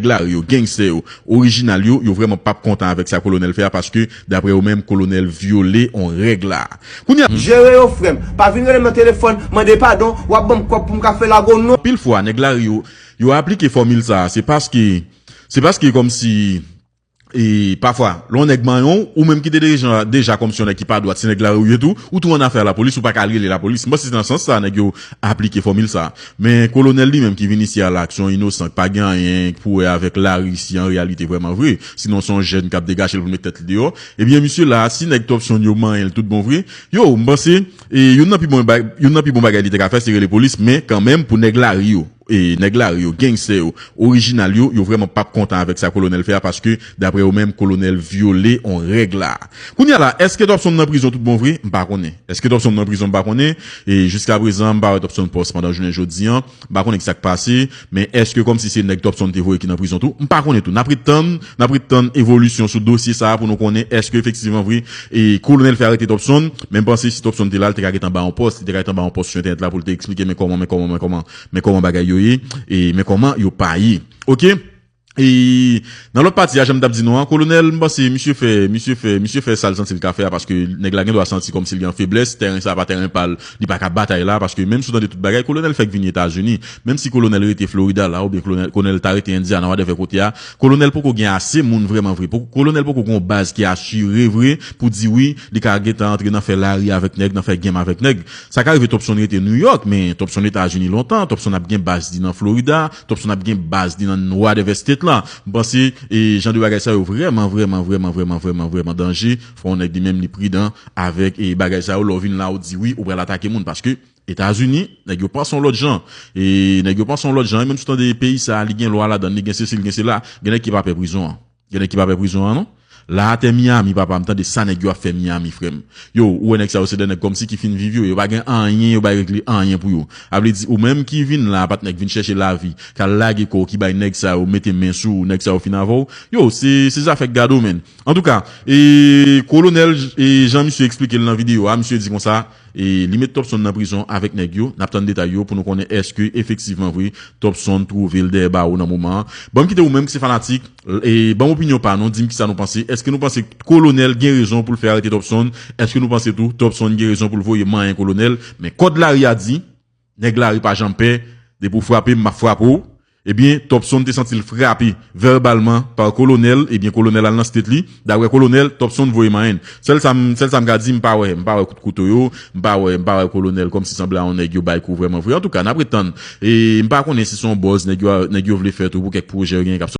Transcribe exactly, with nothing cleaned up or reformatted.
Nèg lari yo, gangstè yo, orijinal yo, yo vrèman p ap kontan avèk sa kolonèl fè a, paske, daprè yo menm, kolonèl vyole on règ la. Kounye a, Jere yo, frè m. Pa vin rele m nan telefòn, mande padon, w ap ban m kòb pou m ka fè lago non. Anpil fwa, nèg lari yo, yo aplike fòmil sa a, se paske, se paske kòmsi, e pafwa, lè yon nèg manyen w, ou menm ki te deja, deja kòmsi yon nèg ki pa dwat, se nèg lari w ye tou, ou tou annafè a lapolis, ou pa ka al rele lapolis. M panse se nan sans sa a nèg yo aplike fòmil sa a. Men kolonèl li menm ki vin isi a la, ak se yon inosan, ki pa gen anyen pou wè avèk lari isi an reyalite vrèman vre, sinon se yon jèn k ap degaje l pou l met tèt li deyò, ebyen misye la, si nèg Topson yo manyen l tout bon vre, yo, m panse, e youn nan pi bon ba-, youn nan pi bon bagay li te ka fè, se rele polis, men kanmenm pou nèg lari yo, e nèg lari yo, gangstè yo, orijinal yo, yo vrèman p ap kontan avèk sa kolonèl fè a, paske, daprè yo menm, kolonèl vyole on règ la. Kounye a la, èske Topson nan prizon tout bon vre? M pa konnen. Èske Topson nan prizon? M pa konnen. E jiska prezan, m pa wè Topson pòs pandan jounen jodi an. M pa konnen ki sa k pase, men èske kòmsi se nèg Topson te voye ki nan prizon tou? M pa konnen tou. N ap ret tann, n ap ret tann evolisyon sou dosye sa a pou nou konnen èske efektivman vre, e kolonèl fè arete Topson, men m panse si Topson te la, li te ka gentan ba yon pòs, li te ka gentan ba yon pòs sou entènèt la pou l te eksplike men kòman, men kòman, men kòman, men kòman bagay yo ye, e men kòman yo pa ye. Oke? E nan lòt pati a, jan m t ap di nou an, kolonèl, m panse misye fè, misye fè, misye fè sa l santi l ka fè a, paske nèg la gen dwa santi kòmsi li an feblès, tèren sa a pa tèren pa l, li pa ka batay la, paske menm si w tande tout bagay, kolonèl fèk vini Etazini, menm si kolonèl rete Florida la, oubyen kolonèl, kolonèl ta rete Indiana, whatever kote a, kolonèl poko gen ase moun vrèman vre, poko, kolonèl poko gen yon baz ki asire vre pou di wi, li ka gentan antre nan fè lari avèk nèg, nan fè game avèk nèg. Sa ka rive Topson rete New York, men Topson Etazini lontan, Topson ap gen baz li nan Florida, Topson ap gen baz li nan whatever state la. M panse, e, jan de bagay sa yo vrèman, vrèman, vrèman, vrèman, vrèman, vrèman danje. Fò yon nèg li menm li pridan avèk, e, bagay sa yo. Lè w vin la, ou di wi, ou pral atake moun. Paske Etazini, nèg yo panse yon lòt jan. E nèg yo panse yon lòt jan. E menm si w tande peyi sa, li gen lwa ladan, li gen sesi, li gen sela. Gen nèg ki pa pè prizon an. Gen nèg ki pa pè prizon an, non. La atè Miami, papa, m tande sa nèg yo ap fè Miami, frè m. Yo, ou wè nèg sa yo se de nèg kòmsi ki fin viv yo. Yo pa gen anyen, yo pa regle anyen pou yo. A vle di, ou menm ki vin la, patnè, k vin chèche lavi, k al lage kò w, ki bay nèg sa yo mete men sou ou, nèg sa yo fin avè w. Yo, se, se zafè k gade w, menn. Antouka, e, kolonèl, e, jan misye eksplike l nan videyo a, misye di konsa, e, li met Topson nan prizon avèk nèg yo. N ap tann detay yo pou nou konnen èske efektivman vre Topson twouve l dèyè bawo nan moman an. Ban m kite ou menm ki se fanatik, e, ban m opinyon pa nou, di m kisa nou panse. Èske nou panse kolonèl gen rezon pou l fè arete Topson? Èske nou panse tou Topson gen rezon pou l voye manyen kolonèl? Men kòd lari a di, nèg lari pa janm pè, depi w frape m, m ap frape w. Ebyen, Topson te santi l frape vèbalman pa kolonèl, ebyen, kolonèl al nan state li. Daprè kolonèl, Topson voye manyen l. Sèl sa m, sèl sa m ka di, m pa wè, m pa wè kout kouto yo, m pa wè, m pa wè kolonèl kòmsi sanble a yon nèg yo bay kou vrèman vre. Antouka, n ap ret tann. E m pa konnen si se yon buzz nèg yo, nèg yo vle fè tou pou kèk pwojè yo genyen k ap